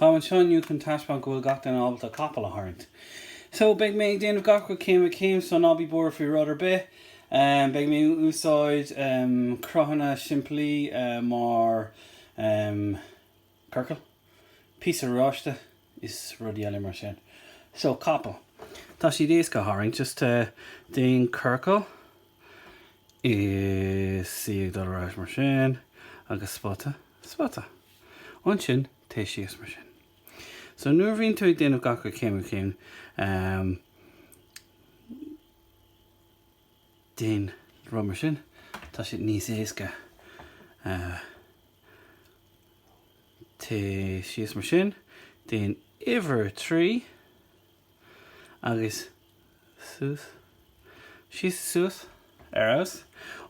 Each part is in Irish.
Táim anseo inniu chun taispeáint go bhfuil gach duine ábalta capall a tharraingt. So, beidh mé ag déanamh gach rud céim ar chéim, so ná bí buartha faoi rud ar bith. Beidh mé ag úsáid cruthanna simplí mar ciorcal, píosa oráiste is rudaí eile mar sin. So, capall. Tá siad éasca a tharraingt, just déan ciorcal is C ag dul ar ais mar sin agus spota, spota. Ansin téigh síos mar sin. So nuair a bhíonn tú ag déanamh gach rud céim ar chéim, um, déan rud mar sin, tá sé níos éasca. Uh, téigh síos mar sin, déan uimhir 3 agus suas, síos suas, ar fheabhas.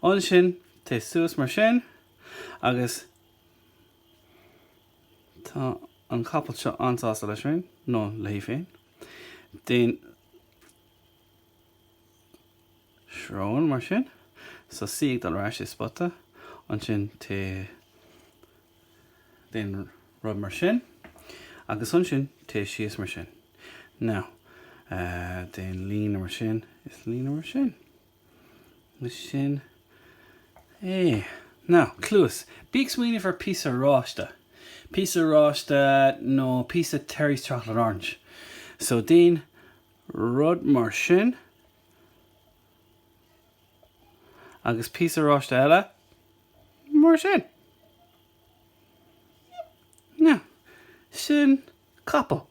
Ansin téigh suas mar sin agus Tá an capall seo an-sásta leis féin, nó léi féin. Déan srón mar sin. So C ag dul ar ais is spota. Ansin téigh déan rud mar sin. Agus ansin téigh síos mar sin. Now, uh, déan líne mar sin is líne mar sin. Agus sin é. Now, cluas. Bí ag smaoineamh ar píosa oráiste. Píosa oráiste nó píosa Terry's Chocolate Orange. So déan rud mar sin. Agus píosa oráiste eile mar sin. Now, sin capall.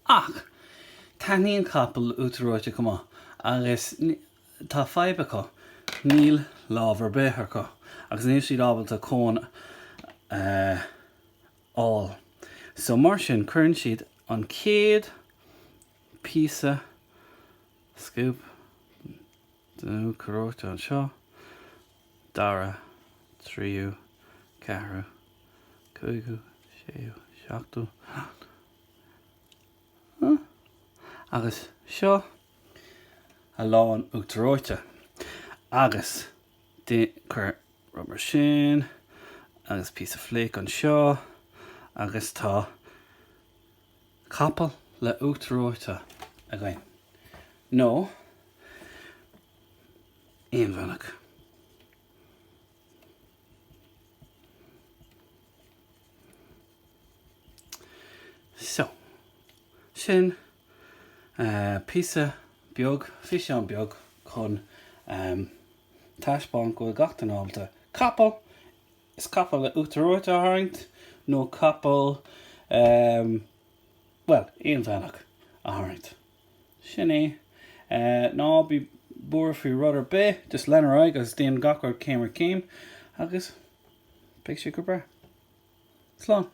Ach, taitníonn capaill uachtar reoite chomh maith agus tá fadhb acu, níl lámh ar bith acu agus níl siad ábalta cón a fháil. So mar sin cuireann siad an chéad píosa scoop den uachtar reoite anseo, dara, tríú, ceathrú, cúigiú, séú, seachtú, agus seo a lán uachtar reoite. Agus cuir rud mar sin agus píosa flake anseo agus tá capall le uachtar reoite againn. Nó aonbhealach. So, sin píosa beag, físeán beag chun taispeáint go bhfuil gach duine ábalta capall, is capall le uachtar reoite a tharraingt nó capall, bhuel, aonbhealach a tharraingt. Sin é. Ná bí buartha faoi rud ar bith, just lean ar aghaidh agus déan gach rud céim ar chéim agus beidh sé go breá. Slán.